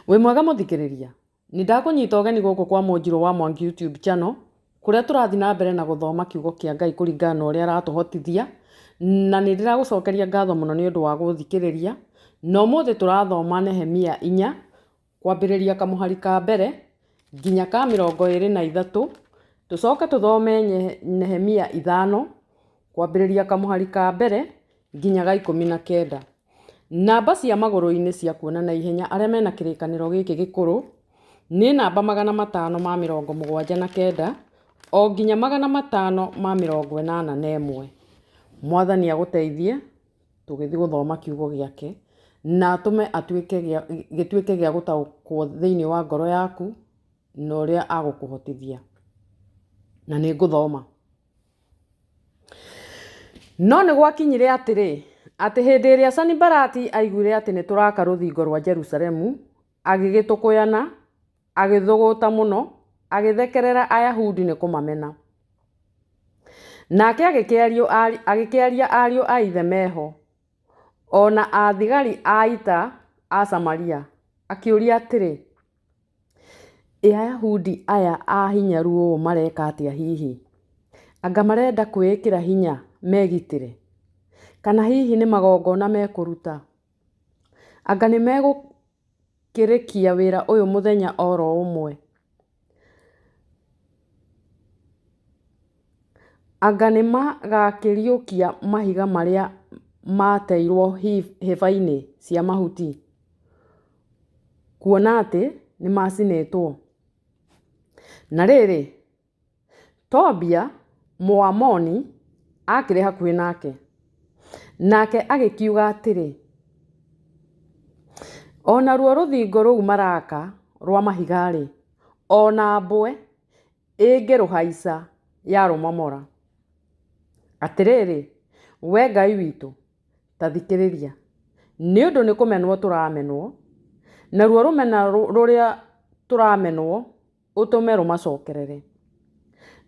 Wĩ mwega mũthikĩrĩria? Nĩ ndakũnyita ũgeni gũkũ kwa Mũnjirũ wa Mwangi YouTube channel, kũrĩa tũrathiĩ na mbere na gũthoma kiugo kĩa Ngai kũringana na ũrĩa aratũhotithia, na nĩ ndĩragũcokeria ngatho mũno nĩ ũndũ wa gũthikĩrĩria, na ũmũthĩ tũrathoma Nehemia 4, kwambĩrĩria kamũhari ka mbere nginya ka 23, tũcoke tũthome Nehemia 5, kwambĩrĩria kamũhari ka mbere nginya ga 19. Namba cia magũrũ-inĩ cia kuona na ihenya arĩa mena kĩrĩkanĩro gĩkĩ gĩkũrũ nĩ namba 579 o nginya 581. Mwathani agũteithie tũgĩthiĩ gũthoma kiugo gĩake na atũme atuĩke gĩa, gĩtuĩke gĩa gũtaũkwo thĩinĩ wa ngoro yaku na ũrĩa agũkũhotithia. Na nĩ ngũthoma. No nĩ gwakinyire atĩrĩ, atĩ hĩndĩ ĩrĩa Sanibalati aaiguire atĩ nĩtũraaka rũthingo rwa Jerusalemu, agĩgĩtũkũyana, agĩthũgũta mũno, agĩthekerera Ayahudi nĩ kũmamena. Nake agĩkĩaria ariũ a ithe me ho, o na athigari a ita a Samaria, akĩũria atĩrĩ, Ĩ Ayahudi aya a hinyaru ũũ mareka atĩa hihi? Anga marenda kwĩĩkĩra hinya megitĩre? Kana hihi nĩ magongona mekũruta? Anga nĩ megũkĩrĩkia wĩra ũyũ mũthenya o ro ũmwe? Anga nĩ magakĩriũkia mahiga marĩa maateirwo hĩba-inĩ cia mahuti, kuona atĩ nĩmacinĩtwo? Na rĩrĩ, Tobia Mũamoni aakĩrĩ hakuhĩ nake, nake agĩkiuga atĩrĩ, O naruo rũthingo rũu maraaka rwa mahiga-rĩ, o na mbwe ĩngĩrũhaica yarũmomora. Atĩrĩrĩ, wee Ngai witũ, ta thikĩrĩria, nĩ ũndũ nĩ kũmenwo tũramenwo, naruo rũmena rũrĩa tũramenwo ũtũme rũmacokerere,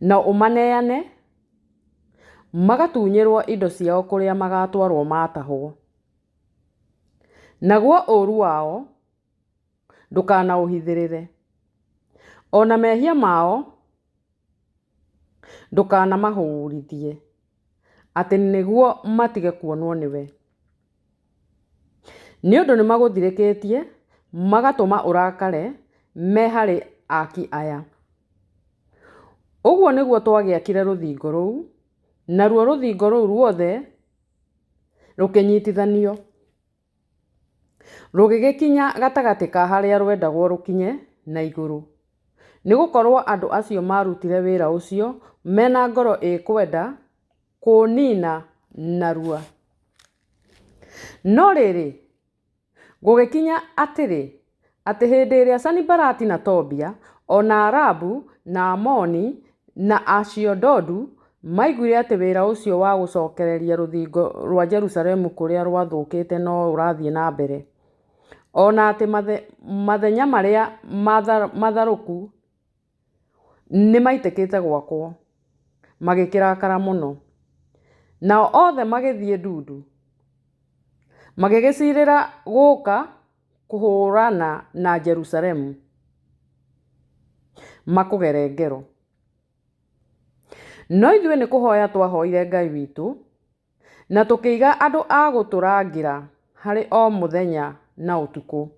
na ũmaneane magatunyĩrwo indo ciao kũrĩa magatwarwo matahwo. Naguo ũũru wao ndũkanaũhithĩrĩre, o na mehia mao ndũkanamahũrithie, atĩ nĩguo matige kuonwo nĩwe. Nĩ ũndũ nĩmagũthirĩkĩtie, magatũma ũrakare me harĩ aaki aya. Ũguo nĩguo twagĩakire rũthingo rũu, naruo rũthingo rũu ruothe rũkĩnyitithanio. Rũgĩgĩkinya gatagatĩ ka harĩa rwendagwo rũkinye na igũrũ, nĩ gũkorũo andũ acio maarutire wĩra ũcio me na ngoro ĩkwenda kũũniina narua. No rĩrĩ, gũgĩkinya atĩrĩ, atĩ hĩndĩ ĩrĩa Sanibalati na Tobia, o na Arabu, na Amoni, na Ashidodu maiguire atĩ wĩra ũcio wa gũcokereria rũthingo rwa Jerusalemu kũrĩa rwathũkĩte no ũrathiĩ na mbere, o na atĩ mathenya marĩa matharũku nĩmaitĩkĩte gwakwo, magĩkĩrakara mũno. Nao othe magĩthiĩ ndundu, magĩgĩcirĩra gũũka kũhũrana na Jerusalemu makũgere ngero. No ithuĩ nĩ kũhoya twahoire Ngai witũ, na tũkĩiga andũ a gũtũrangĩra harĩ o mũthenya na ũtukũ.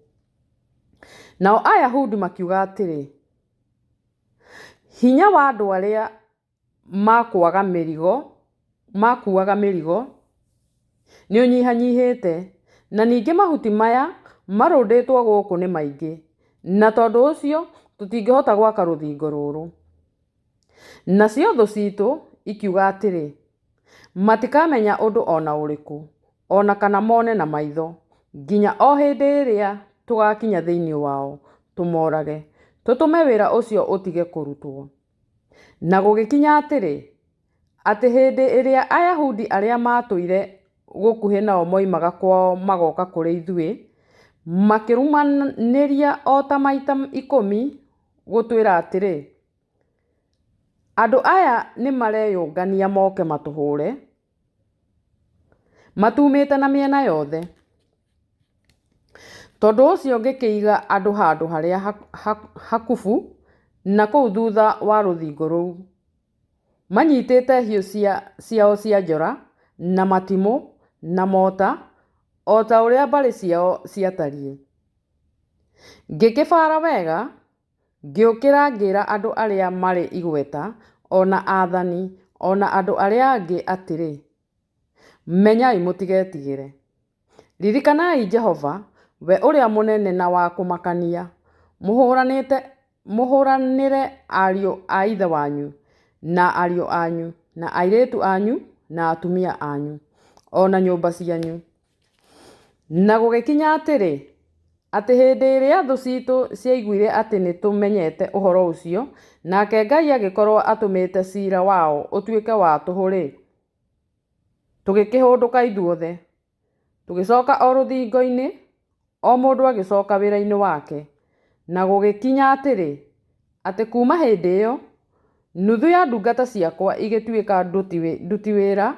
Nao Ayahudi makiuga atĩrĩ, Hinya wa andũ arĩa makuuaga mĩrigo nĩũnyihanyihĩte, na ningĩ mahuti maya marũndĩtwo gũkũ nĩ maingĩ, na tondũ ũcio tũtingĩhota gwaka rũthingo rũrũ. Nacio thũ ciitũ ikiuga atĩrĩ, Matikamenya ũndũ o na ũrĩkũ, o na kana mone na maitho, nginya o hĩndĩ ĩrĩa tũgakinya thĩinĩ wao tũmorage, tũtũme wĩra ũcio ũtige kũrutwo. Na gũgĩkinya atĩrĩ, atĩ hĩndĩ ĩrĩa Ayahudi arĩa maatũire gũkuhĩ nao moimaga kwao magoka kũrĩ ithuĩ, makĩrũmanĩria o ta maita ikũmi gũtwĩra atĩrĩ, Andũ aya nĩmareyũngania moke matũhũre, matumĩte na mĩena yothe. Tondũ ũcio ngĩkĩiga andũ handũ harĩa hakubu na kũu thutha wa rũthingo rũu, manyitĩte hiũ ciao cia njora, na matimũ, na mota, o ta ũrĩa mbarĩ ciao ciatariĩ. Ngĩkĩbaara wega, ngĩũkĩra ngĩĩra andũ arĩa marĩ igweta, o na aathani, o na andũ arĩa angĩ atĩrĩ, Menyai mũtigetigĩre. Ririkanai Jehova, we ũrĩa mũnene na wa kũmakania, mũhũranĩre ariũ a ithe wanyu, na ariũ anyu, na airĩtu anyu, na atumia anyu, o na nyũmba cianyu. Na gũgĩkinya atĩrĩ, atĩ hĩndĩ ĩrĩa thũ ciitũ ciaiguire atĩ nĩtũmenyete ũhoro ũcio, nake Ngai agĩkorũo atũmĩte cira wao ũtuĩke wa tũhũ-rĩ, tũgĩkĩhũndũka ithuothe, tũgĩcoka o rũthingo-inĩ, o mũndũ agĩcoka wĩra-inĩ wake. Na gũgĩkinya atĩrĩ, atĩ kuuma hĩndĩ ĩyo, nuthu ya ndungata ciakwa igĩtuĩka nduti wĩra,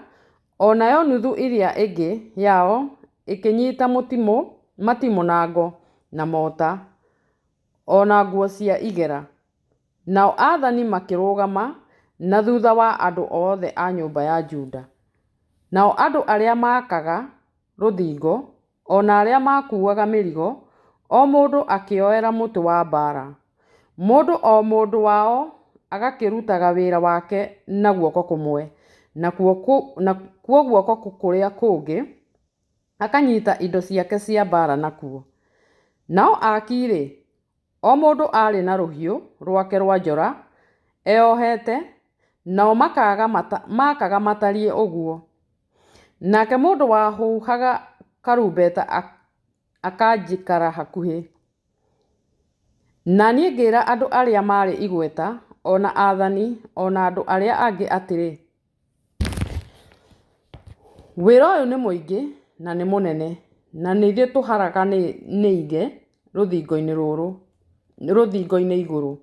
o nayo nuthu ĩrĩa ĩngĩ yao ĩkĩnyita matimũ na ngo, na mota, o na nguo cia igera. Nao aathani makĩrũgama na thutha wa andũ othe a nyũmba ya Juda. Nao andũ arĩa maakaga rũthingo, o na arĩa maakuuaga mĩrigo, o mũndũ akĩoera mũtĩ wa mbaara. Mũndũ o mũndũ wao agakĩrutaga wĩra wake na guoko kũmwe, nakuo guoko kũrĩa kũngĩ akanyita indo ciake cia mbaara nakuo. Nao aaki-rĩ, o mũndũ aarĩ na rũhiũ rwake rwa njora eohete, nao maakaga matariĩ ũguo. Nake mũndũ wahuhaga karumbeta akanjikara hakuhĩ. Na niĩ ngĩĩra andũ arĩa maarĩ igweta, o na aathani, o na andũ arĩa angĩ atĩrĩ, Wĩra ũyũ nĩ mũingĩ na nĩ mũnene, na nĩ ithuĩ tũharaganĩire rũthingo-inĩ rũrũ, rũthingo-inĩ igũrũ.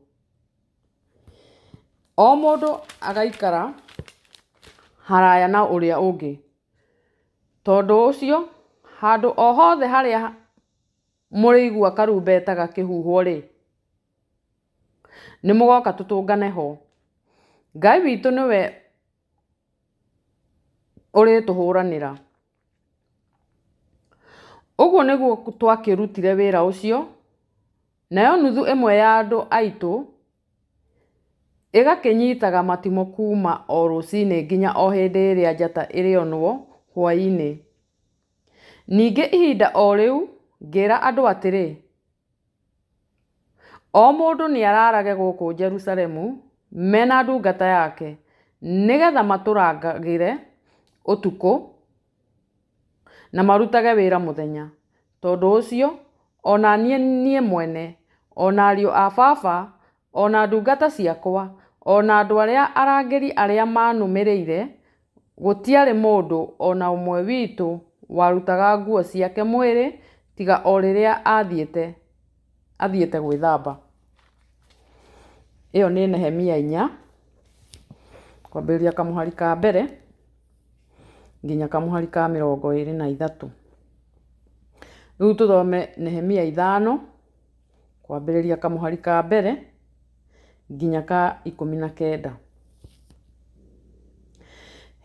O mũndũ agaikara haraya na ũrĩa ũngĩ. Tondũ ũcio, handũ o hothe harĩa mũrĩigua karumbeta gakĩhuhwo-rĩ, nĩ mũgoka tũtũngane ho. Ngai witũ nĩwe ũrĩtũhũranĩra. Ũguo nĩguo twakĩrutire wĩra ũcio, nayo nuthu ĩmwe ya andũ aitũ ĩgakĩnyitaga matimũ kuuma o rũcinĩ nginya o hĩndĩ ĩrĩa njata ĩrĩonwo hwaĩ-inĩ. Ningĩ ihinda o rĩu ngĩĩra andũ atĩrĩ, O mũndũ nĩararage gũkũ Jerusalemu me na ndungata yake, nĩ getha matũrangagĩre ũtukũ, na marutage wĩra mũthenya. Tondũ ũcio, o na niĩ, niĩ mwene, o na ariũ a baba, o na ndungata ciakwa, o na andũ arĩa arangĩri arĩa maanũmĩrĩire, gũtiarĩ mũndũ o na ũmwe witũ warutaga nguo ciake mwĩrĩ tiga o rĩrĩa athiĩte gwĩthamba. Ĩyo nĩ Nehemia 4, kwambĩrĩria kamũhari ka mbere nginya kamũhari ka 23. Rĩu tũthome Nehemia 5, kwambĩrĩria kamũhari ka mbere nginya ka 19.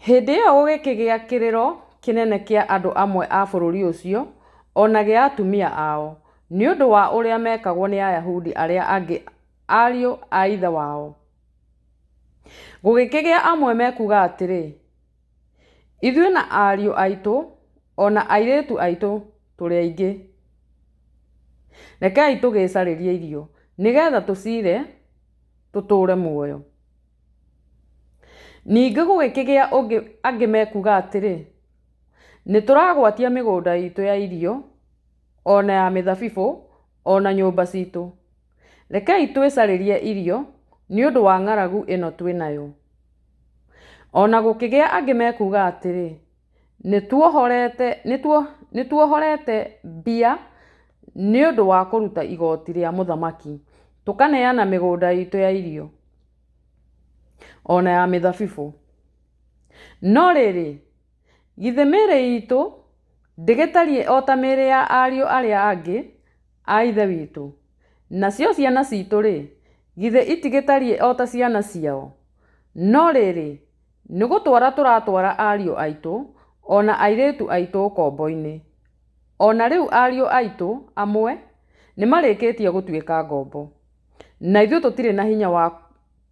Hĩndĩ ĩyo gũgĩkĩgĩa kĩrĩro kĩnene kĩa andũ amwe a bũrũri ũcio, o na gĩa atumia ao, nĩ ũndũ wa ũrĩa mekagwo nĩ Ayahudi arĩa angĩ ariũ a ithe wao. Gũgĩkĩgĩa amwe mekuuga atĩrĩ, Ithuĩ na ariũ aitũ, o na airĩtu aitũ tũrĩ aingĩ, rekei tũgĩĩcarĩrie irio, nĩ getha tũcirĩe tũtũũre muoyo. Ningĩ gũgĩkĩgĩa angĩ mekuuga atĩrĩ, Nĩ tũragwatia mĩgũnda itũ ya irio, o na ya mĩthabibũ, o na nyũmba ciitũ. Rekei twĩcarĩrie irio nĩ ũndũ wa ng'aragu ĩno twĩ nayo. O na gũkĩgĩa angĩ mekuuga atĩrĩ, Nĩtuohorete mbia nĩ ũndũ wa kũruta igoti rĩa mũthamaki, tũkaneana mĩgũnda itũ ya irio, o na ya mĩthabibũ. No rĩrĩ, githĩ mĩĩrĩ itũ ndĩgĩtariĩ o ta mĩĩrĩ ya ariũ arĩa angĩ a ithe witũ, nacio ciana ciitũ-rĩ, githĩ itigĩtariĩ o ta ciana ciao? No rĩrĩ, nĩ gũtwara tũratwara ariũ aitũ o na airĩtu aitũ ũkombo-inĩ. O na rĩu ariũ aitũ amwe nĩmarĩkĩtie gũtuĩka ngombo, na ithuĩ tũtirĩ na hinya wa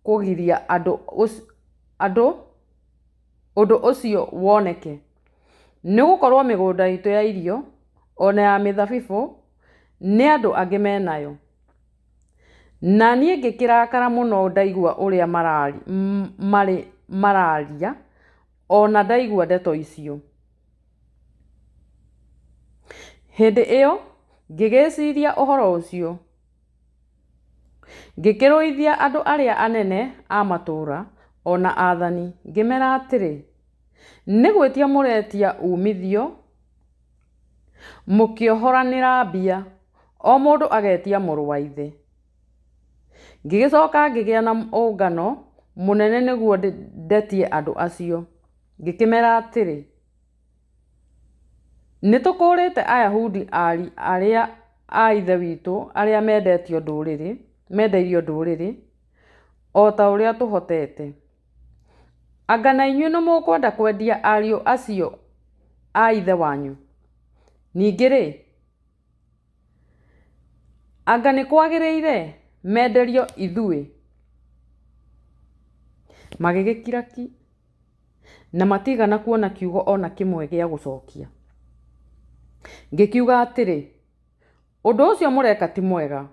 kũgiria andũ ũndũ ũcio woneke, nĩ gũkorũo mĩgũnda itũ ya irio o na ya mĩthabibũ nĩ andũ angĩ me nayo. Na niĩ ngĩkĩrakara mũno ndaigua ũrĩa maraaria, o na ndaigua ndeto icio. Hĩndĩ ĩyo ngĩgĩciria ũhoro ũcio, ngĩkĩrũithia andũ arĩa anene a matũũra o na aathani, ngĩmeera atĩrĩ, Nĩ gwĩtia mũretia uumithio mũkĩohoranĩra mbia, o mũndũ agetia mũrũ wa ithe. Ngĩgĩcoka ngĩgĩa na ũngano mũnene nĩguo ndetie andũ acio, ngĩkĩmera atĩrĩ, Nĩ tũkũũrĩte Ayahudi arĩa a ithe witũ arĩa mendeirio ndũrĩrĩ, o ta ũrĩa tũhotete. Anga na inyuĩ nĩmũkwenda kwendia ariũ acio a ithe wanyu? Ningĩ-rĩ, anga nĩ kwagĩrĩire menderio ithuĩ? Magĩgĩkira ki, na matiigana kuona kiugo o na kĩmwe gĩa gũcokia. Ngĩkiuga atĩrĩ, Ũndũ ũcio mũreka ti mwega.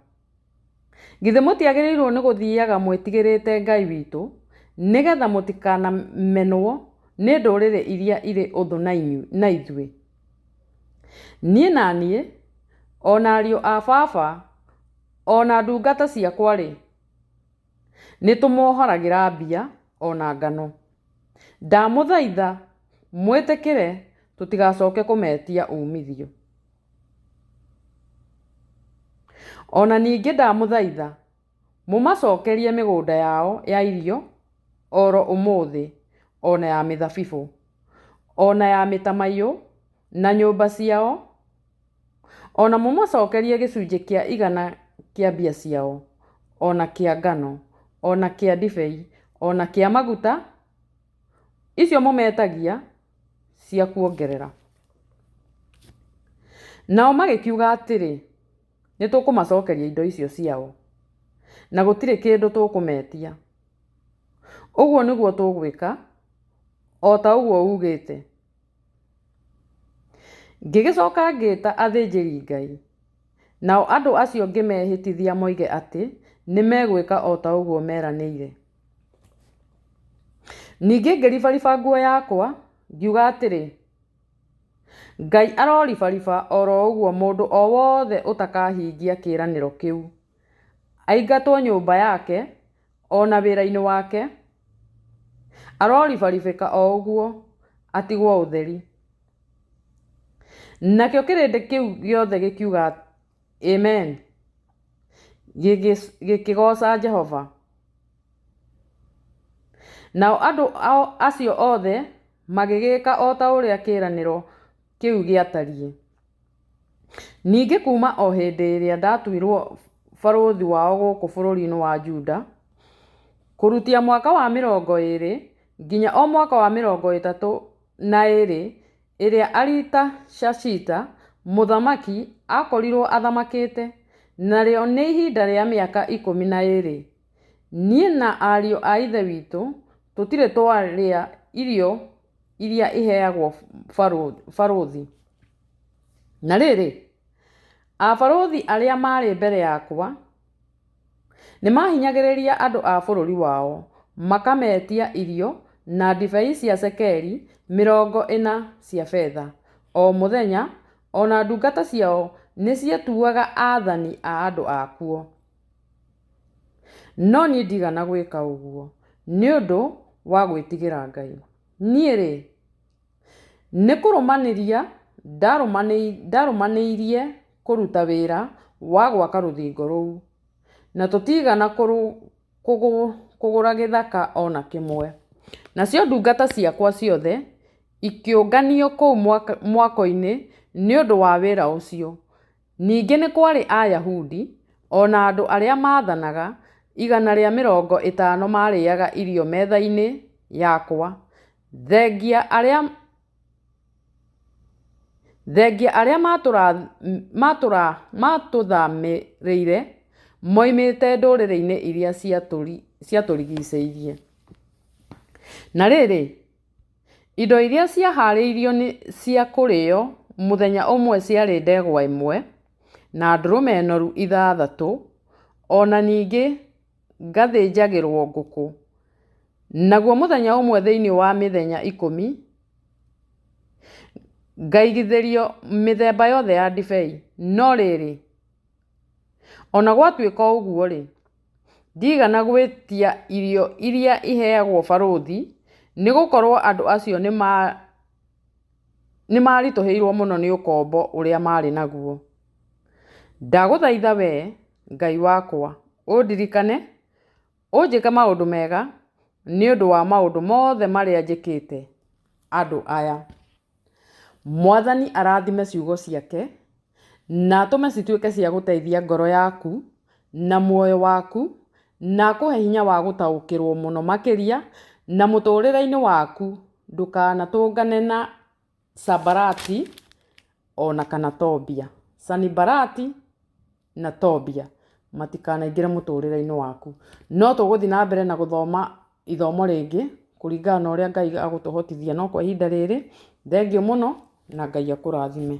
Githĩ mũtiagĩrĩirũo nĩ gũthiaga mwĩtigĩrĩte Ngai witũ, nĩ getha mũtikanamenwo nĩ ndũrĩrĩ iria irĩ ũthũ na ithuĩ? Niĩ na niĩ, o na ariũ a baba, o na ndungata ciakwa-rĩ, nĩtũmohoragĩra mbia o na ngano. Ndamũthaitha mwĩtĩkĩre tũtigacoke kũmetia uumithio. O na ningĩ ndamũthaitha mũmacokerie mĩgũnda yao ya irio o ro ũmũthĩ, o na ya mĩthabibũ, o na ya mĩtamaiyũ, na nyũmba ciao, o na mũmacokerie gĩcunjĩ kĩa igana kĩa mbia ciao, o na kĩa ngano, o na kĩa ndibei, o na kĩa maguta, icio mũmetagia cia kuongerera. Nao magĩkiuga atĩrĩ, Nĩ tũkũmacokeria indo icio ciao, na gũtirĩ kĩndũ tũkũmetia. Ũguo nĩguo tũgwĩka, o ta ũguo uugĩte. Ngĩgĩcoka ngĩĩta athĩnjĩri-Ngai, nao andũ acio ngĩmehĩtithia moige atĩ nĩmegwĩka o ta ũguo meranĩire. Ningĩ ngĩribariba nguo yakwa, ngiuga atĩrĩ, Ngai aroribariba o ro ũguo mũndũ o wothe ũtakahingia kĩĩranĩro kĩu, aingatwo nyũmba yake o na wĩra-inĩ wake, aroribaribĩka o ũguo, atigwo ũtheri. Nakĩo kĩrĩndĩ kĩu gĩothe gĩkiuga, Amen, gĩkĩgooca Jehova. Nao andũ acio othe magĩgĩka o ta ũrĩa kĩĩranĩro kĩu gĩatariĩ. Ningĩ kuuma o hĩndĩ ĩrĩa ndatuirũo barũthi wao gũkũ bũrũri-inĩ wa Juda, kũrutia mwaka wa mĩrongo ĩĩrĩ nginya o mwaka wa mĩrongo ĩtatũ na ĩĩrĩ ĩrĩa Aritashashita, mũthamaki, aakorirũo athamakĩte, narĩo nĩ ihinda rĩa mĩaka ikũmi na ĩĩrĩ, niĩ na ariũ a ithe witũ tũtirĩ twarĩa irio iria iheagwo barũthi. Na rĩrĩ, abarũthi arĩa maarĩ mbere yakwa nĩmahinyagĩrĩria andũ a bũrũri wao, makametia irio na ndibei cia cekeri 40 cia betha o mũthenya, o na ndungata ciao nĩcietuaga aathani a andũ akuo. No niĩ ndiigana gwĩka ũguo, nĩ ũndũ wa gwĩtigĩra Ngai. Niĩ-rĩ, nĩ kũrũmanĩria ndarũmanĩirie kũruta wĩra wa gwaka rũthingo rũu, na tũtiigana kũgũra gĩthaka o na kĩmwe. Nacio ndungata ciakwa ciothe ikĩũnganio kũu mwako-inĩ nĩ ũndũ wa wĩra ũcio. Ningĩ nĩ kwarĩ Ayahudi, o na andũ arĩa maathanaga, 150 maarĩaga irio metha-inĩ yakwa, thengia arĩa thengia arĩa maatũthamĩrĩire moimĩte ndũrĩrĩ-inĩ iria ciatũrigiicĩirie. Na rĩrĩ, indo iria ciahaarĩirio cia kũrĩĩo mũthenya ũmwe ciarĩ ndegwa ĩmwe, na ndũrũme noru ithathatũ, o na ningĩ ngathĩnjagĩrũo ngũkũ. Naguo mũthenya ũmwe thĩinĩ wa mĩthenya ikũmi ngaigithĩrio mĩthemba yothe ya ndibei. No rĩrĩ, o na gwatuĩka ũguo-rĩ, ndiigana gwĩtia irio iria iheagwo barũthi, nĩ gũkorũo andũ acio nĩmaritũhĩirũo mũno nĩ ũkombo ũrĩa maarĩ naguo. Ndagũthaitha wee, Ngai wakwa, ũndirikane, ũnjĩke maũndũ mega nĩ ũndũ wa maũndũ mothe marĩa njĩkĩte andũ aya. Mwathani arathime ciugo ciake na atũme cituĩke cia gũteithia ngoro yaku na muoyo waku, na akũhe hinya wa gũtaũkĩrwo mũno makĩria na mũtũrĩre-inĩ waku. Ndũkanatũngane na Sambalati ona kana Tobia. Sanibalati na Tobia matikanaingĩre mũtũrĩre-inĩ waku. No tũgũthiĩ na mbere na gũthoma ithomo rĩngĩ kũringana na ũrĩa Ngai agũtũhotithia. No kwa ihinda rĩrĩ, thengiũ mũno na Ngai akũrathime.